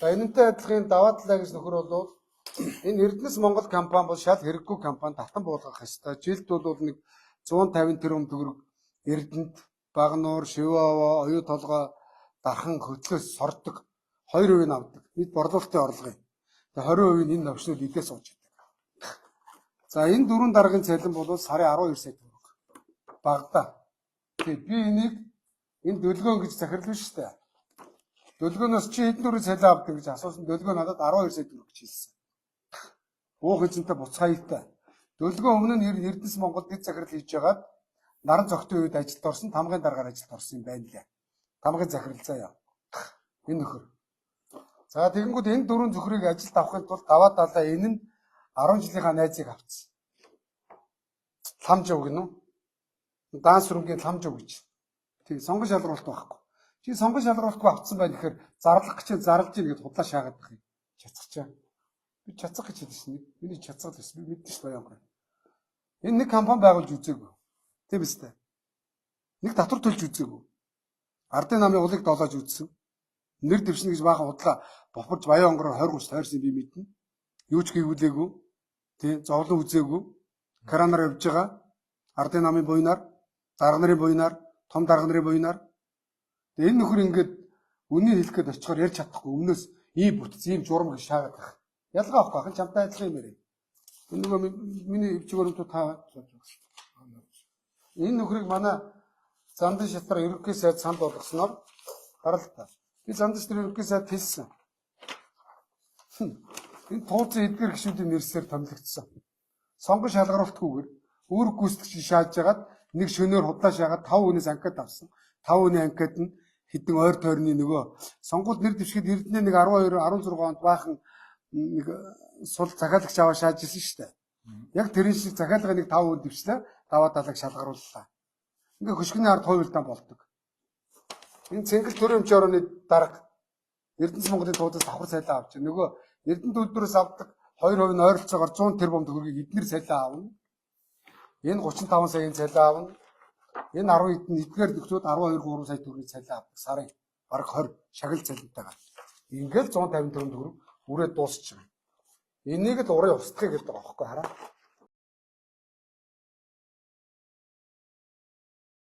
За, энэнтэй адилхан даваа талаа гэж нөхөр бол энэ Эрдэнэс Монгол компани бол шал хэрэггүй компани, татан буулгах ёстой. Жилд бол нэг 150 тэрбум төгрөг Эрдэнэт, Багануур, Шиваава, Оюу толгой, Дархан хөтлөөс сордог. 2% нь авдаг. Нийт борлуулалтын орлогын. Тэгээ 20% нь энэ новшнууд идээ сууж идэг. За, энэ дөрвөн даргын цалин бол сарын 12 сая төгрөг. Багада. Тэгээ би энийг энэ дөлгөөн гэж захирал биш үү? Дөлгөөнөөс чи хэдэн төгрөг цалин авдаг гэж асуусан, дөлгөөн надад 12 сая төгрөг гэж хэлсэн. Уух эзэнтэй буцхаятай. Дөлгөөн өмнө нь Эрдэнэс Монголд дэд захирал хийж байгаад наран цогтын үед ажилд орсон, тамгын даргаар ажилд орсон юм байна лээ. Тамгын захирал заяа. Энэ нөхөр. За, тэгэнгүүт энэ дөрвөн зөвхрийг ажилд авахын тулд даваа далаа энэ нь 10 жилийнхаа найзыг авцсан. Ламжав гэнэ үү? Даан сүрэнгийн ламжав гэж. Тэг сонгон шалруулалт байхгүй. Чи сонгон шалруулалтгүй авцсан байна гэхээр зарлах гэж зарлж ийн гэд худлаа шаагаад байх юм. Чацгачаа. Би чацгах гэж хэлсэн. Миний чацгал байсан. Би мэдсэн шүү дээ баян. Энэ нэг компани байгуулж үзээгүй. Тийм биз дээ. Нэг татвар төлж үзээгүй. Ардын намын улыг долоож үзсэн. Нэр дэвшнэ гэж баахан худлаа бохорж баян онгороор 20 30 тойрсон би мэднэ. Юу ч хийгүүлээгүй. Тий, зовлон үзээгүй. Кранаар явж байгаа. Ардын намын буйнаар, дарга нарын буйнаар, том дарга нарын буйнаар. Тэгээ энэ нөхөр ингээд үннийг хэлэх гээд очихоор ярьж чадахгүй. Өмнөөс ийм бүтц, ийм журам гэж шаагаад байх. Ялгаа авахгүй ахын чамтай адилхан юм яриа. Энэ нөгөө миний өвчг өрөмтөө та энэ нөхрийг манай Зандан шатраа ерөнхий сайд санд болгосноор гаралтай. Би Зандан шатрын ерөнхий сайд хэлсэн. Энэ тууцын эдгэр гишүүдийн нэрсээр томилогдсон. Сонгон шалгаруултгүйгээр үүрэг гүйцэтгэгч шааж жагаад нэг шөнөөр худлаа шаагаад 5 хүнээс анкет авсан. 5 хүний анкет нь хэдэн ойр тойрны нөгөө сонгуульд нэр дэвшихэд Эрдэнэ нэг 12 16 онд баахан нэг сул захиалагч аваа шааж исэн шүү дээ. Яг тэрэн шиг захиалгын нэг 5 хүн дэвшлээ. Даваа далайг шалгарууллаа. Ингээ хөшгөний ард хувилдаан болдог. Энэ цэнгэл төрийн өмчийн орооны дарга Эрдэнэс Монголын туудаас давхар цалин авч нөгөө Эрдэнэ төлбөрөөс авдаг 2% нь ойролцоогоор 100 тэрбум төгрөгийг эднэр цалин авна. Энэ 35 саяын цалин авна. Энэ 10 хэдэн эдгээр нөхдүүд 12 3 сая төгрөгийн цалин авдаг сарын бараг 20 шагал цалинтайгаар. Ингээл 150 тэрбум төгрөг үрээд дуусчих. Энийг л урын устгах гэдэг байгаа байхгүй хараа.